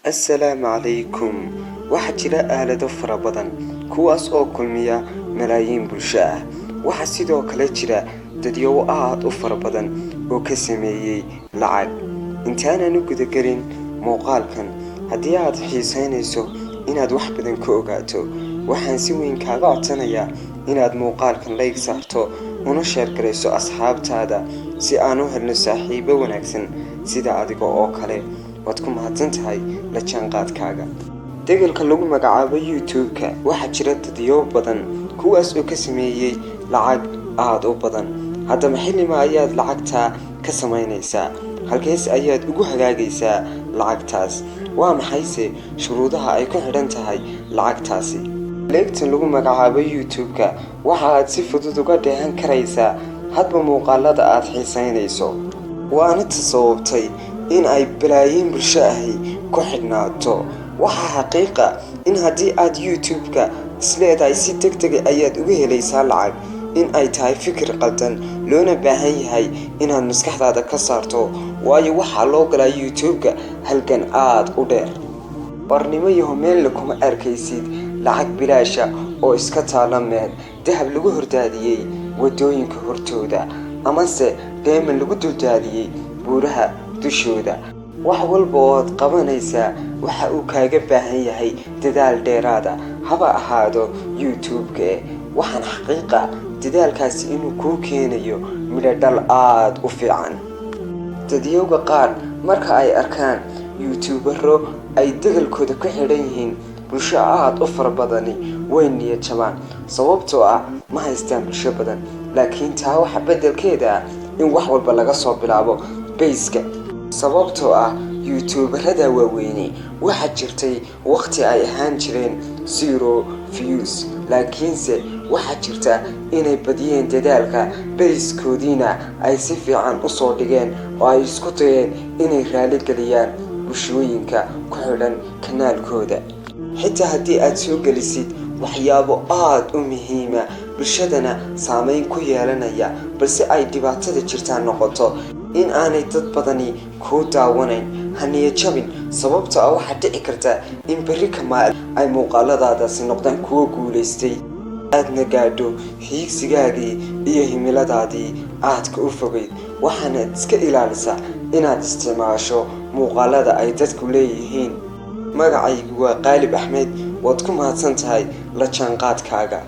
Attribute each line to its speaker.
Speaker 1: Assalaamu calaykum. Waxaa jira aalado fara badan kuwaas oo kulmiya malaayiin bulsho ah. Waxaa sidoo kale jira dadyow aad u fara badan oo ka sameeyey lacag. Intaanan u gudagelin muuqaalkan, haddii aad xiisaynayso inaad wax badan ka ogaato, waxaan si weyn kaaga codsanayaa inaad muuqaalkan like saarto una share garayso asxaabtaada, si aan u helno saaxiibo wanaagsan sida adiga oo kale. Waad ku mahadsan tahay la jaanqaadkaaga. Degalka lagu magacaabo YouTube-ka waxaa jira dadyo badan kuwaas oo ka sameeyey lacag aada u badan. Haddaba, xillima ayaad lacagtaa ka samaynaysaa? Halkees ayaad ugu hagaagaysaa lacagtaas? Waa maxayse shuruudaha ay ku xidhan tahay lacagtaasi? Leegtan lagu magacaabo YouTube-ka waxa aad si fudud uga dheehan karaysaa hadba muuqaalada aad xiisaynayso, waana ta sababtay in ay balaayiin bulsho ahi ku xidhnaato. Waxaa xaqiiqa in haddii aad YouTube-ka isleedahay si deg dega ayaad uga helaysaa lacag, in ay tahay fikir qaldan, loona baahan yahay inaad maskaxdaada ka saarto, waayo waxaa loo galaa YouTube-ka halgan aada u dheer. Warnimo yaho, meelna kuma arkaysid lacag bilaasha oo iska taala meel, dahab lagu hordaadiyey waddooyinka hortooda, amase dheeman lagu duldaadiyey buuraha dushooda. Wax walba oo aad qabanaysaa waxa uu kaaga baahan yahay dadaal dheeraada, haba ahaado YouTube-ka. Waxaan xaqiiqa dadaalkaasi inuu kuu keenayo midho dhal aada u fiican. Dadyowga qaar marka ay arkaan YouTubero ay degalkooda ku xidhan yihiin bulsho aada u fara badani, way niyad jabaan, sababtoo ah ma haystaan bulsho badan. Laakiin taa waxa beddelkeeda ah in wax walba laga soo bilaabo base-ka, sababtoo ah YouTuberada waaweyni waxaa jirtay waqti ay ahaan jireen zero views, laakiinse waxaa jirta inay badiyeen dadaalka, base-koodiina ay si fiican usoo dhigeen oo ay isku dayeen inay raaligeliyaan bulshooyinka ku xidhan kanaalkooda. Xitaa haddii aad soo gelisid waxyaabo aada u muhiima, bulshadana saameyn ku yeelanaya, balse ay dhibaatada jirtaa noqoto in aanay dad badani kuu daawanayn, ha niyad jabin, sababta ah waxaa dhici karta in berri kamaal ay muuqaaladaadaasi noqdaan kuwo guulaystay, aadna gaadho hiigsigaagii iyo himiladaadii aadka u fogeyd. Waxaanaad iska ilaalisaa inaad isticmaasho muuqaalada ay dadku leeyihiin. Magacaygu waa Qaalib Axmed. Waad ku mahadsan tahay la jaanqaadkaaga.